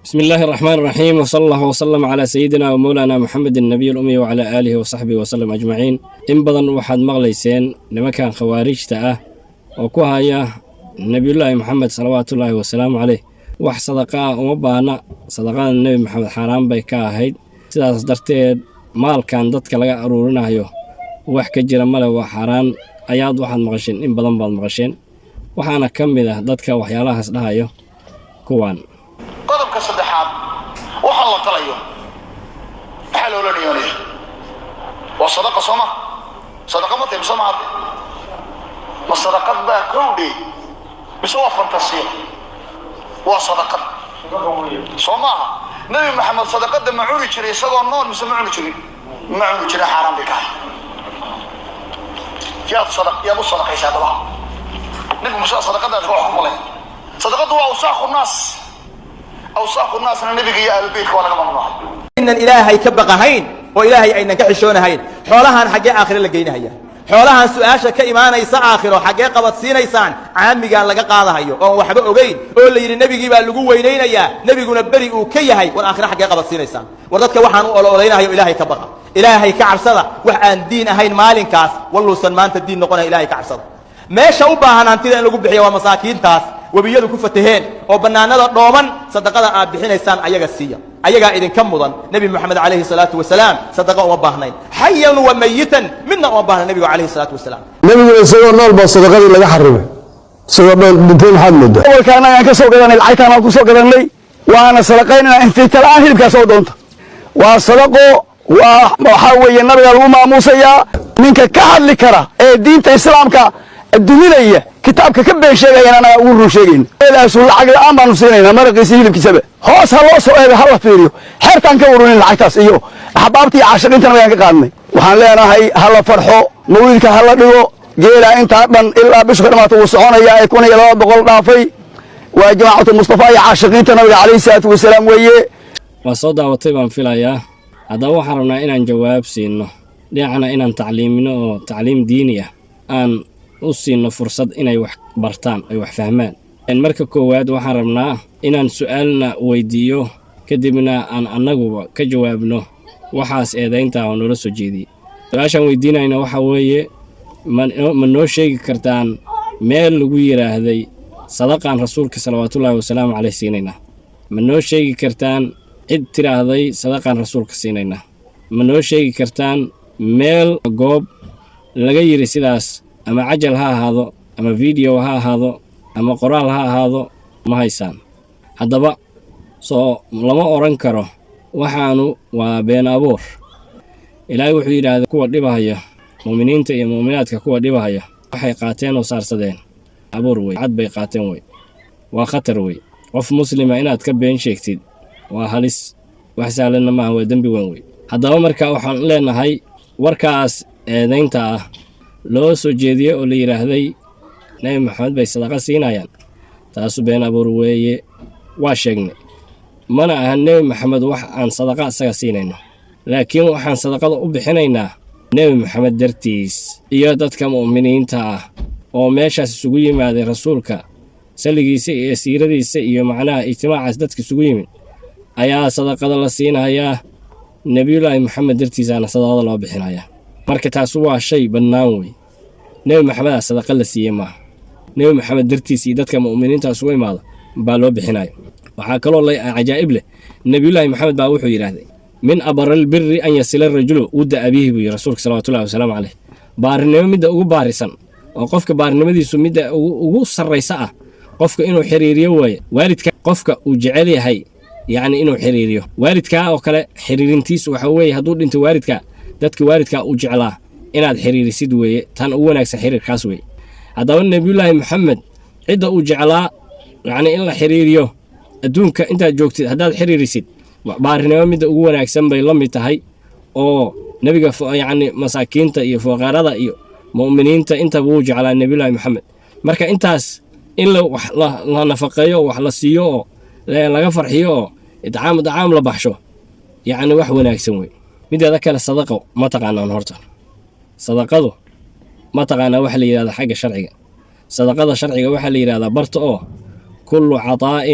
بسم الله الرحمن الرحيم، وصلى الله وسلم على سيدنا ومولانا محمد النبي الأمي وعلى آله وصحبه وسلم أجمعين. In badan waxaad maqlayseen nimankan khawaarijta ah oo ku haya Nebiyullaahi Maxamed salawaatullaahi wasalaamu caleyh wax sadaqa ah uma baahna, sadaqada Nebi Maxamed xaaraan bay ka ahayd, sidaas darteed maalkan dadka laga aruurinayo wax ka jira male, waa xaaraan. Ayaad waxaad maqasheen, in badan baad maqasheen, waxaana ka mid ah dadka waxyaalahaas dhahayo kuwan. Qodobka saddexaad, waxaa la qalayo maxaa loola niyoonaya? Waa sadaqa, soo ma? Sadaqa ma tahay mise ma hadde? Ma sadaqad baa kowdhe mise waa fantasiyo? Waa sadaqad, soo maaha? Nebi Maxamed sadaqada ma cuni jiray isagoo nool mise ma cuni jirin? Ma cuni jirin, xaaraan bay kahay. Yaad sadaq yaad u sadaqaysaa daba ninku musa sadaqadaas wax ku falay? Sadaqadu waa awsaakhu naas, awsaakhu naasna nebiga iyo aalubeytka waa laga mamnuucay. Aynan Ilaahay ka baqahayn oo Ilaahay aynan ka xishoonahayn, xoolahan xaggee aakhiro la geynahaya? Xoolahan su-aasha ka imaanaysa aakhiro xaggee qabadsiinaysaan? Caamigaan laga qaadahayo oon waxba ogeyn oo la yidhi nebigii baa lagu weynaynayaa, nebiguna beri uu ka yahay. War aakhiro xaggee qabadsiinaysaan? War dadka waxaan u ololeynahayo, Ilaahay ka baqa, Ilaahay ka cabsada. Wax aan diin ahayn maalinkaas walluusan maanta diin noqonaya. Ilaahay ka cabsada. Meesha u baahan hantida in lagu bixiyo waa masaakiintaas webiyadu ku fataheen oo bannaanada dhooban. Sadaqada aad bixinaysaan ayaga siiya, ayagaa idinka mudan. Nebi Moxamed calayhi salaatu wasalaam sadaqa uma baahnayn, xayan wa mayitan midna uma baahna nebigu calayhi salaatu wasalaam. Nebiguna isagoo nool baa sadaqadii laga xarimay. Isagoo nool dhintay maxaad moodaa? Gobolka annagaan ka soo gadanay, lacagtaan aan ku soo gadannay, waana sadaqaynana. Infiita la'aan hilibkaa soo doonta, waa sadaqo. Waa waxaa weeye nabiga lagu maamuusayaa. Ninka ka hadli kara ee diinta Islaamka duminaya, kitaabka ka been sheegayana, annagaa ugu run sheegayna. Eedaasu lacag la'aan baanu siinaynaa, maraqiisa, hilibkiisaba. Hoos ha loo soo eego, ha la fiiriyo. Xeertaan ka ururin lacagtaas iyo axbaabta iyo caashiqiintana wayaan ka qaadnay. Waxaan leenahay ha la farxo, mawlidka ha la dhigo. Geela intaa dhan ilaa bishu ka dhamaato wuu soconayaa ee 1200 dhaafay waa jamaacatu Mustafa iyo caashiqiinta nabiga calayhi salaatu wasalaam weeye. Waa soo daawatay baan filayaa. Haddaba waxaan rabnaa inaan jawaab siino, dhinacna inaan tacliimino oo tacliim diini ah aan u siino, fursad inay wax bartaan, ay wax fahmaan. Marka koowaad waxaan rabnaa inaan su-aalna weydiiyo, kadibna aan annaguba ka jawaabno waxaas eedayntaa oo noola soo jeediyey. Su-aashaan weydiinayna waxaa weeye: ma noo sheegi kartaan meel lagu yidhaahday sadaqaan rasuulka salawaatullaahi wasalaamu caleyh siinaynaa? Ma noo sheegi kartaan cid tidhaahday sadaqaan rasuulka siinaynaa? Ma noo sheegi kartaan meel, goob laga yidhi sidaas? Ama cajal ha ahaado, ama video ha ahaado, ama qoraal ha ahaado, ma haysaan? Haddaba soo lama odhan karo waxaanu waa been abuur? Ilaahay wuxuu yidhaahday kuwa dhibahaya mu'miniinta iyo mu'minaadka, kuwa dhibahaya waxay qaateen oo saarsadeen abuur wey cad bay qaateen wey. Waa khatar wey. Qof muslima inaad ka been sheegtid waa halis, wax sahlanna maaha, waa dembi weyn wey. Haddaba marka waxaan leenahay warkaas eedaynta ah loo soo jeediyey oo la yidhaahday Nebi Maxamed bay sadaqa siinayaan, taasu been abuur weeye. Waa sheegnay, mana aha Nebi Maxamed wax aan sadaqa isaga siinayno, laakiin waxaan sadaqada u bixinaynaa Nebi Maxamed dartiis iyo dadka mu'miniinta ah oo meeshaas isugu yimaaday, rasuulka salligiisa iyo siiradiisa iyo macnaha ijtimaacaas dadka isugu yimid ayaa sadaqada la siinayaa. Nebiyullaahi Maxamed dartiisaana sadaqada loo bixinayaa. Marka taas waa shay bannaan wey. Nebi Maxamedaa sadaqa la siiyey maaha, Nebi Maxamed dartiis iyo dadka mu'miniinta isugu imaada baa loo bixinayo. Waxaa kaloo la cajaa'ib leh, Nebiyullaahi Maxamed baa wuxuu yidhaahday: "من أبر البر أن يصل الرجل ود أبيه" buu yidhi rasuulka salawatullahi wasalaamu caleyh. Baarinimo midda ugu baarisan oo qofka baarinimadiisu midda ugu sarraysa ah, qofka inuu xiriiriyo waaye waalidka qofka uu jecel yahay, yacni inuu xiriiriyo waalidkaa oo kale. Xiriirintiisu waxa weeye hadduu dhinto waalidka, dadka waalidkaa uu jeclaa inaad xiriirisid weeye. Tan ugu wanaagsan xiriirkaas weeye. Haddaba Nebiyullaahi Maxamed cidda uu jeclaa, yacni in la xiriiriyo adduunka intaad joogtid haddaad xiriirisid, baarinimo midda ugu wanaagsan bay la mid tahay. Oo nebiga yacni masaakiinta iyo fuqarada iyo mu'miniinta intaba wuu jeclaa Nebiyullaahi Maxamed. Marka intaas in la wax la nafaqeeyo oo wax la siiyo oo laga farxiyo oo idcaam dacaam la baxsho, yacni wax wanaagsan wey. Mideeda kale, sadaqo ma taqaanaan horta? Sadaqadu ma taqaanaa waxa la yidhahdaa xagga sharciga? Sadaqada sharciga waxaa la yidhahdaa, barta oo, كل عطاء.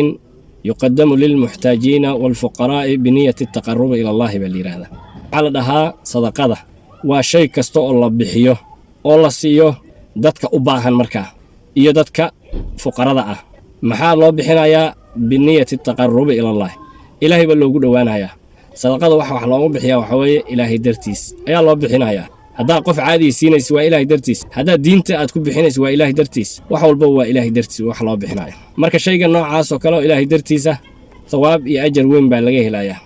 Yuqadamu lilmuxtaajiina waalfuqaraa'i biniyati taqarubi ila Allahi baa la yidhaahdaa. Waxaa la dhahaa sadaqada waa shay kasta oo la bixiyo oo la siiyo dadka u baahan markaa iyo dadka fuqarada ah. Maxaa loo bixinayaa? Biniyati taqarubi ila Allahi, Ilaahay baa loogu dhowaanayaa. Sadaqada waxa wax loogu bixiyaa waxaa weeye Ilaahay dartiis ayaa loo bixinayaa. Haddaad qof caadiga siinaysa, waa Ilaahay dartiis. Haddaad diinta aad ku bixinaysa, waa Ilaahay dartiis. Wax walba waa Ilaahay dartiis wax loo bixinayo. Marka shayga noocaas oo kale oo Ilaahay dartiisa, thawaab iyo ajar weyn baa laga helayaa.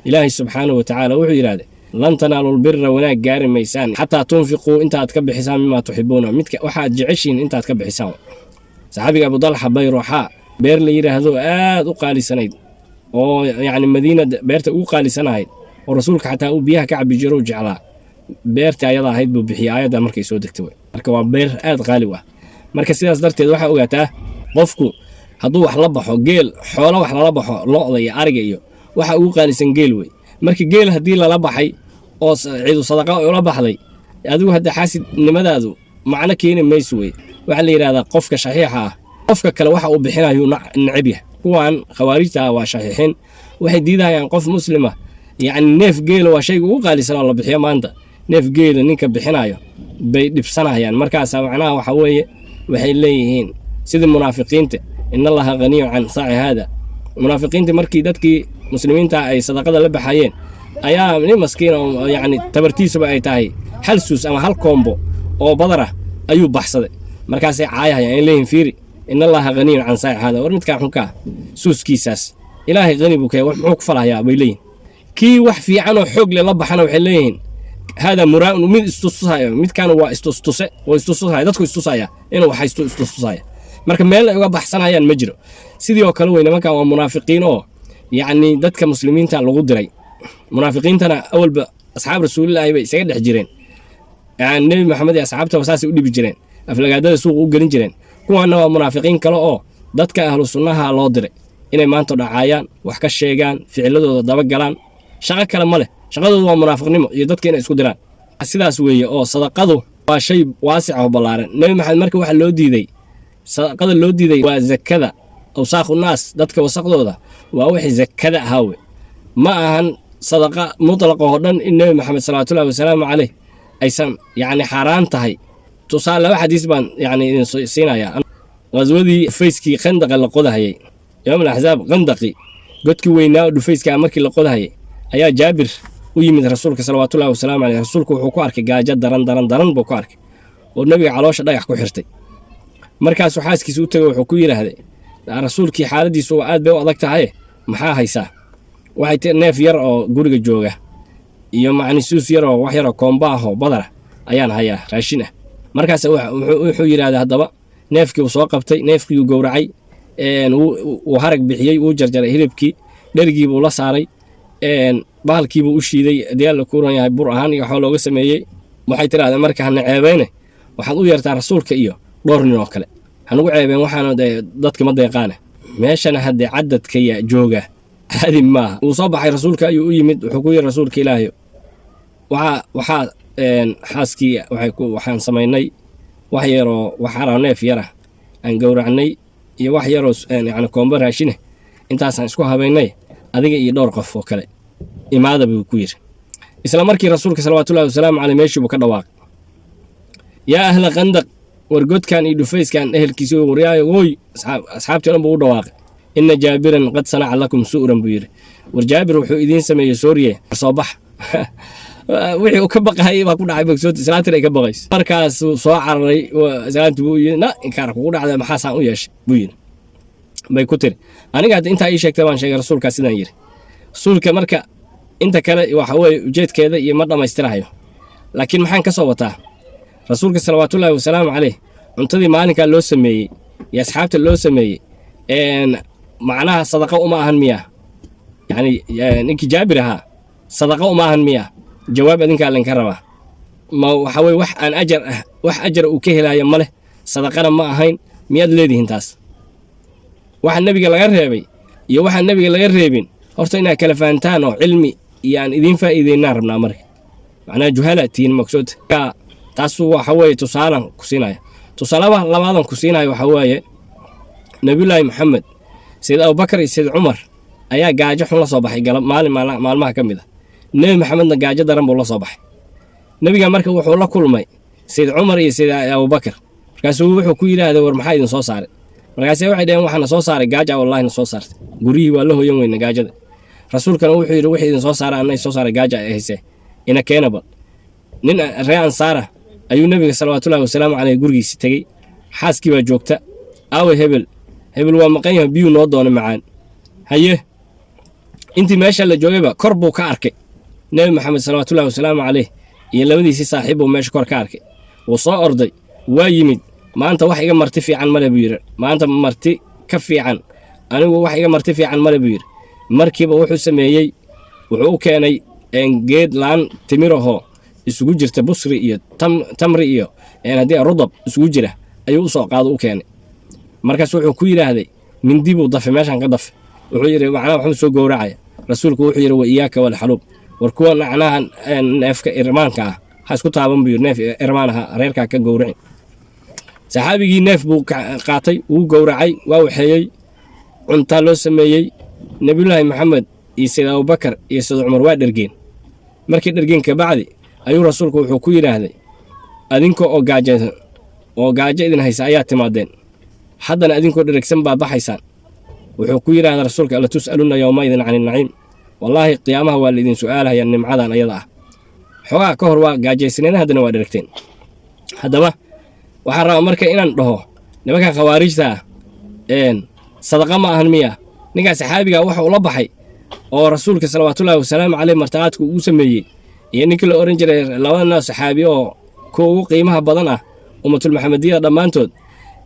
Ilaahay subxaanahu wa tacaala wuxuu yidhahday: "Lan tanaalu lbira," wanaag gaari maysaan, "xataa tunfiquu," intaad ka bixisaan, "mimaa tuxibuuna," midka waxaad jeceshiin intaad ka bixisaan. Saxaabiga Abudalxa, Bayruuxaa beer la yidhaahdo, aad u qaalisanayd oo yacni Madiina beerta ugu qaalisanahayd oo Rasuulka xataa uu biyaha ka cabi jiro u jeclaa, beerta ayada ahayd buu bixiyey aayadda markay soo degtay wey. Marka waa beer aad qaali u ah. Marka sidaas darteed waxaa ogaataa, qofku hadduu wax la baxo, geel, xoolo wax lala baxo, lo'da iyo ariga iyo waxa ugu qaalisan geel wey. Marka geel haddii lala baxay oo ciidu sadaqa ula baxday, adigu hadda xaasidnimadaadu macno keeni mayso wey. Waxaa la yidhahdaa qofka shaxiixa ah qofka kale waxa uu bixinayuu neceb yahay. Kuwan khawaarijta ah waa shaxiixin, waxay diidayaan qof muslima, yacni neef geela waa shayga ugu qaalisan oo la bixiyo maanta, neef geela ninka bixinayo bay dhibsanayaan. Markaasa macnaha waxa weeye waxay leeyihiin sidii munaafiqiinta: "In Allaha ghaniyun can saaci haada." Munaafiqiinta markii dadkii muslimiinta ay sadaqada la baxayeen ayaa nin maskiin oo yacni tabartiisuba ay tahay hal suus ama hal koombo oo badar ah ayuu baxsaday. Markaasay caayahayaan, ay leeyihin: "Fiiri, in Allaha ghaniyun can saaci haada." War midkaa xunkaa suuskiisaas Ilaahay qani buu ka yahay, wax muxuu ku falahayaa, bay leeyihin. Kii wax fiican oo xoog leh la baxana waxay leeyihiin: "Hada muraa'un," mid istustusaya midkan, waa istustuse oo istustusaya, dadku istusaya inuu wax haysto istustusaya. Marka meel ay uga baxsanayaan ma jiro. Sidii oo kale wey nimankan, waa munaafiqiin oo yacni dadka muslimiinta lagu diray. Munaafiqiintana awalba asxaab Rasuulilaahi bay isaga dhex jireen, yani Nebi Maxamed iyo asxaabtaba saasay u dhibi jireen, aflagaadada suuqa u gelin jireen. Kuwaanna waa munaafiqiin kale oo dadka ahlu sunnaha loo diray inay maanta dhacaayaan, wax ka sheegaan, ficiladooda dabagalaan. Shaqo kale ma leh, shaqadooda waa munaafiqnimo iyo dadka inay isku diraan. Sidaas weeye oo sadaqadu waa shay waasic oo ballaaran. Nebi Maxamed marka waxa loo diiday, sadaqada loo diiday, waa zakada, awsaakhu naas, dadka wasaqdooda, waa wixii zakada ahaa wey. Ma ahan sadaqa mutlaqa oo dhan in Nebi Maxamed salawaatullahi wasalaamu caleyh aysan yacni xaaraan tahay. Tusaale, laba xadiis baan yacni idin siinayaa. Qaswadii dhufayskii Khandaqa la qodahayay, yowm alaxzaab, Khandaqi, godkii weynaa oo dhufayska markii la qodahayay, ayaa Jaabir u yimid Rasuulka salawaatullahi wasalaamu caleyh. Rasuulku wuxuu ku arkay gaajo daran daran daran buu ku arkay oo Nebiga caloosha dhagax ku xirtay. Markaasuu xaaskiisa u tegay, wuxuu ku yidhaahday: "Rasuulkii xaaladiisu waa aad bay u adag tahay, maxaa haysaa?" Waxay ti: "Neef yar oo guriga jooga iyo macnisuus yar oo wax yar oo koomba ah oo badara ayaan hayaa, raashin ah." Markaas wuxuu yidhahday haddaba neefkii uu soo qabtay, neefkii uu gowracay, wuu harag bixiyey, wuu jarjaray hilibkii, dherigii buu la saaray, bahalkiibuu u shiiday, diyaal la kuuran yahay, bur ahaan iyo waxaa looga sameeyey. Waxay tidhahdeen: "Marka hana ceebeyne, waxaad u yeertaa Rasuulka iyo dhowr nin oo kale, hanugu ceebeen, waxaana dee dadka ma deeqaane meeshana haddee cadadka ya jooga caadi maaha." Wuu soo baxay, Rasuulka ayuu u yimid, wuxuu ku yidhi: "Rasuulka Ilaahay, waxaa xaaskii waxay ku waxaan samaynay wax yaroo waxaara neef yara aan gowracnay iyo wax yaroo yacni koombo raashine, intaasaan isku habaynay, adiga iyo dhowr qof oo kale imaada," buu ku yidhi. Isla markii Rasuulka salawaatullahi wasalaamu caleyh meeshii buu ka dhawaaqay: "Yaa ahla Khandaq, war godkan iyo dhufayskan ehelkiisa, waryaayo woy!" Asxaabtii o dhan buu u dhawaaqay. "Ina Jaabiran qad sanaca lakum su'ran," buu yidhi. "War Jaabir wuxuu idiin sameeyey sooriye, soo bax." Wixii uu ka baqahayay baa ku dhacay bogsooti, islaantin ay ka baqayso. Markaasuu soo cararay, islaanti buu yidhi: "Na inkaar kugu dhacday, maxaasaan u yeeshay?" buu yidhi. Bay ku tiri: "Aniga hadda intaa ii sheegtay baan sheegay Rasuulkaa sidaan yidhi." Rasuulka marka inta kale waxa weeye ujeedkeeda iyo ma dhammaystirahayo, laakiin maxaan ka soo wataa? Rasuulka salawaatullaahi wasalaamu caleyh cuntadii maalinkaa loo sameeyey iyo asxaabta loo sameeyey macnaha sadaqa uma ahan miya? Yacni ninkii Jaabir ahaa sadaqa uma ahan miya? Jawaab adinkaa laynka rabaa. Ma waxa weye wax aan ajar ah, wax ajar uu ka helaayo ma leh, sadaqana ma ahayn, miyaad leedihiin taas? Waxa Nebiga laga reebay iyo waxaan Nebiga laga reebin horta inaad kala fahantaan oo cilmi iyo aan idiin faa'iideynaan rabnaa. Marka macnaha juhala tihiin maqsuud taasu waxa weeye. Tusaalan ku siinaya, tusaalaha labaadan ku siinaya waxa weeye Nebiyullaahi Maxamed. Sayid Abubakar iyo Sayid Cumar ayaa gaajo xun la soo baxay galab maalin maalmaha ka mid a. Nebi Maxamedna gaajo daran buu la soo baxay. Nebiga marka wuxuu la kulmay Sayid Cumar iyo Sayid Abubakar. Markaasuu wuxuu ku yidhaahday, "War, maxaa idin soo saaray?" Markaase waxay dhaheen, "Waxaana soo saaray gaaja, wallahi na soo saartay. Guryihii waa la hoyan weyna gaajada." Rasuulkana wuxuu yidhi, "Wixii idin soo saaray anna soo saaray, gaaja ay haysee, ina keena." Bal nin ree Ansaara ayuu nebiga salawaatullahi wasalaamu caleyh gurigiisi tegey. Xaaskii baa joogta. "Aawe hebel?" "Hebel waa maqan yahay, biyuu noo doona macaan." Haye, intii meesha la joogayba kor buu ka arkay Nebi Maxamed salawaatullahi wasalaamu caleyh iyo labadiisii saaxiib buu meesha kor ka arkay. Wuu soo orday, waa yimid. "Maanta wax iga marti fiican male," buu yidhi. "Maanta marti ka fiican anigu, wax iga marti fiican male," buu yidhi. Markiiba wuxuu sameeyey, wuxuu u keenay geed laan timirahoo isugu jirta busri iyo tamri iyo haddii rudab isugu jira ayuu usoo qaado, u keenay. Markaas wuxuu ku yidhaahday, mindi buu dafay, meeshan ka dafay. Wuxuu yidhi, macnaha waxbuu soo gowracaya. Rasuulku wuxuu yidhi, "Wa iyaaka walxaluub." War, kuwa macnaha neefka irmaanka ah ha isku taaban, buu yidhi. Neef irmaan aha reerkaa ka gowracin. Saxaabigii neef buu qaatay, wuu gowracay, waa waxeeyey, cuntaa loo sameeyey. Nebiyullaahi Maxamed iyo Sayid Abubakar iyo Sayid Cumar waa dhergeen. Markii dhergeen kabacdi ayuu rasuulku wuxuu ku yidhaahday, "Adinka oo gaajaysan oo gaajo idin haysa ayaa timaadeen, haddana adinkoo dheregsan baa baxaysaan." Wuxuu ku yidhahda rasuulka, "Latus'alunna yowmaidin cani naciim." Wallaahi, qiyaamaha waa laidin su'aalahayaa nimcadan ayada ah. Xoogaa ka hor waa gaajaysneen, haddana waa dheragteen. Haddaba waxaan rabaa marka inaan dhaho nimanka khawaarijta ah, sadaqa ma ahan miya ninkaa saxaabiga waxa ula baxay oo rasuulka salawaatullaahi wasalaamu caleyh martiqaadka ugu sameeyey, iyo ninkii la ohan jiray, labada saxaabi oo kuwa ugu qiimaha badan ah ummatul Maxamediyada dhammaantood,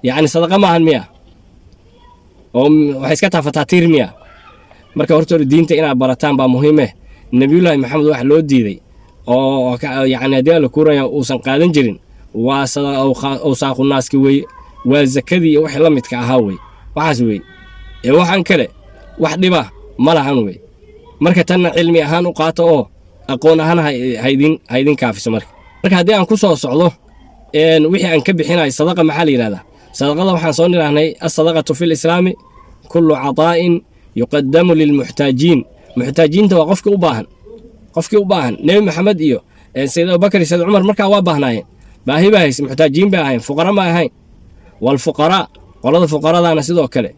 yacni sadaqa ma ahan miya oo waxay iska taha fataatiir miya? Marka hortooda diinta inaad barataan baa muhiime. Nebiyullaahi Maxamed wax loo diiday oo yacni haddii Alla kuuraya uusan qaadan jirin waa awsaaqu naaski weeye, waa zakadii iyo wixii la midka ahaa wey, waxaas wey. Ee waxaan kale wax dhiba ma lahan wey. Marka tanna cilmi ahaan u qaato oo aqoon ahaan haydin kaafiso. Marka haddii aan ku soo socdo wixii aan ka bixinayo sadaqa, maxaa la yidhahdaa sadaqada? Waxaan soo nidhaahnay, asadaqatu fi lislaami kullu cataa'in yuqadamu lilmuxtaajiin. Muxtaajiinta waa qofkii u baahan, qofkii u baahan. Nebi Maxamed iyo Sayid Abubakar iyo Sayid Cumar markaa waa baahnaayeen, baahi baa hayse, muxtaajiin bay ahayn, fuqara ma ahayn. Waalfuqaraa, qolada fuqaradaana sidoo kale,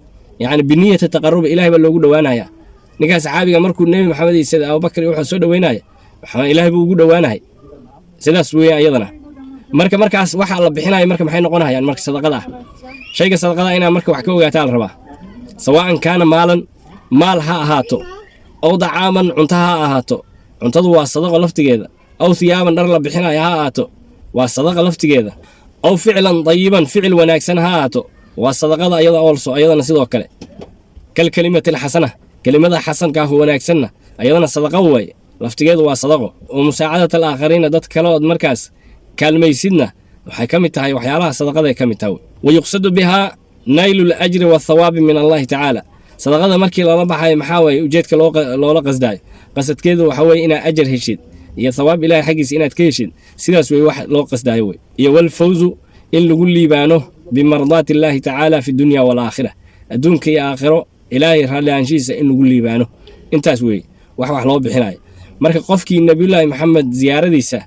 yacni biniyati taqaruba, Ilahay baa loogu dhowaanaya. Ninkaa saxaabiga markuu Nebi Maxamed iyo Sayid Abubakar wuxuu soo dhoweynaya, Ilaahay buu ugu dhowaanahay. Sidaas weeyaan iyadana. Marka markaas waxa la bixinaya marka maxay noqonayaan? Marka sadaqada ah, shayga sadaqada inaa marka wax ka ogaataa la rabaa. Sawaa'an kaana maalan, maal ha ahaato, ow dacaaman, cunto ha ahaato, cuntadu waa sadaqo laftigeeda, aw thiyaaban, dhar la bixinayo ha ahaato, waa sadaqa laftigeeda, aw ficlan dayiban, ficil wanaagsan ha ahaato, waa sadaqada ayada also, ayadana sidoo kale. Kalkelimati alxasana, kelimada xasankaahu wanaagsanna ayadana sadaqa waaye, laftigeedu waa sadaqo. Wa musaacadat alaakhariina, dad kale ood markaas kaalmaysidna waxay ka mid tahay waxyaalaha sadaqaday ka mid tahay. Wa yuqsadu bihaa naylu lajri wathawaabi min Allahi tacaala. Sadaqada markii loola baxayo maxaa weeye ujeedka loola qasdaayo? Qasadkeedu waxa weeye inaad ajar heshid iyo thawaab Ilahay xaggiisa inaad ka heshid. Sidaas wey wax loo qasdaayo wey. Iyo walfawzu, in lagu liibaano, bimardaati illaahi tacaala fi dunya waalaakhira, adduunka iyo aakhiro Ilaahay raalli ahaanshihiisa in lagu liibaano. Intaas weeye wax loo bixinayo. Marka qofkii Nebiyullaahi Maxamed ziyaaradiisa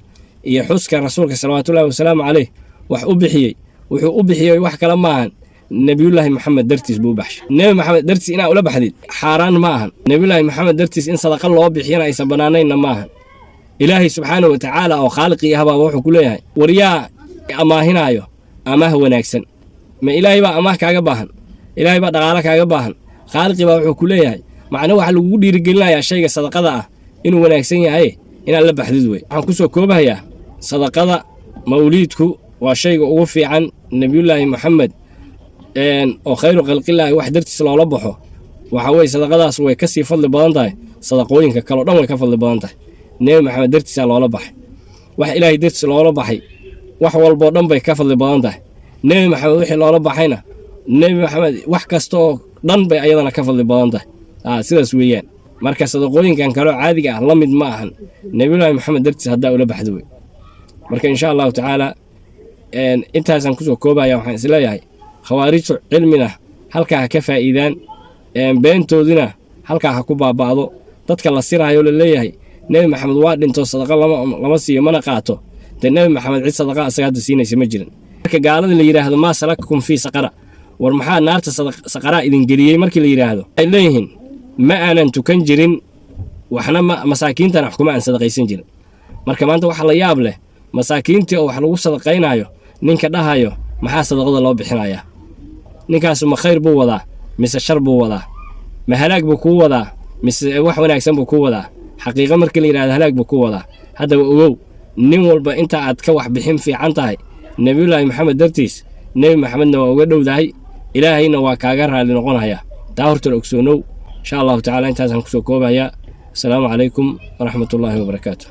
iyo xuska rasuulka salawaatullahi wasalaamu caleyh wax u bixiyey, wuxuu u bixiyey wax kale maahan, Nebiyullaahi Maxamed dartiis buu u baxshay. Nebi Maxamed dartiis inaa ula baxdid xaaraan ma ahan. Nebiyullaahi Maxamed dartiis in sadaqa loo bixiyana aysan bannaanaynna ma ahan. Ilaahay subxaanahu wa tacaala oo khaaliqii ahbaa wuxuu ku leeyahay, "Waryaa amaahinaayo amaah wanaagsan?" Ma Ilaahay baa amaah kaaga baahan? Ilaahay baa dhaqaalo kaaga baahan? Khaaliqii baa wuxuu ku leeyahay, macna waxaa lagugu dhiirigelinayaa shayga sadaqada ah inuu wanaagsan yahay inaad la baxdid wey. Waxaan kusoo koobahayaa, sadaqada mawliidku waa shayga ugu fiican. Nebiyullaahi Maxamed oo khayru khalqillaahi wax dartiis loola baxo, waxa weye sadaqadaas way kasii fadli badan tahay sadaqooyinka kaleo dhan, way ka fadli badan tahay. Nebi Maxamed dartiisaa loola baxay. Wax Ilaahay dartiis loola baxay wax walboo dhan bay ka fadli badan tahay. Nebi Maxamed wixii loola baxayna, Nebi Maxamed wax kasta oo dhan bay ayadana ka fadli badan tahay. Sidaas weeyaan. Marka sadaqooyinkan kaleo caadiga ah la mid ma ahan Nebiyullaahi Maxamed dartiis haddaa ula baxdo wey. Marka insha Allahu tacaala intaasaan kusoo koobaya. Waxaan isleeyahay khawaarijtu cilmina halkaa ha ka faa'iidaan. Beentoodina halkaa ha ku baaba'do. Dadka la sirahayo la leeyahay Nebi Maxamed waa dhinto, sadaqa lama siiyo mana qaato. Dee Nebi Maxamed cid sadaqa asaga hadda siinaysa ma jirin. Marka gaalada la yidhaahdo "Maa salakakum fii saqara?", war maxaa naarta saqaraa idin geliyey markii la yidhaahdo, waxay leeyihiin ma aanan tukan jirin, waxna ma masaakiintana wax kuma aan sadaqaysan jirin. Marka maanta waxaa la yaab leh, masaakiintii oo wax lagu sadaqaynayo ninka dhahayo maxaa sadaqada loo bixinayaa? Ninkaasu ma khayr buu wadaa mise shar buu wadaa? Ma halaag buu kuu wadaa mise wax wanaagsan buu kuu wadaa? Xaqiiqo markii la yidhahdo, halaag buu kuu wadaa. Haddaba ogow, nin walba inta aad ka wax bixin fiican tahay Nebiyullaahi Maxamed dartiis, Nebi Maxamedna waa uga dhowdahay, Ilaahayna waa kaaga raalli noqonaya. Taa hortan ogsoonow. Insha Allahu tacala intaasaan kusoo koobayaa. Asalaamu calaykum waraxmatullaahi wabarakaatu.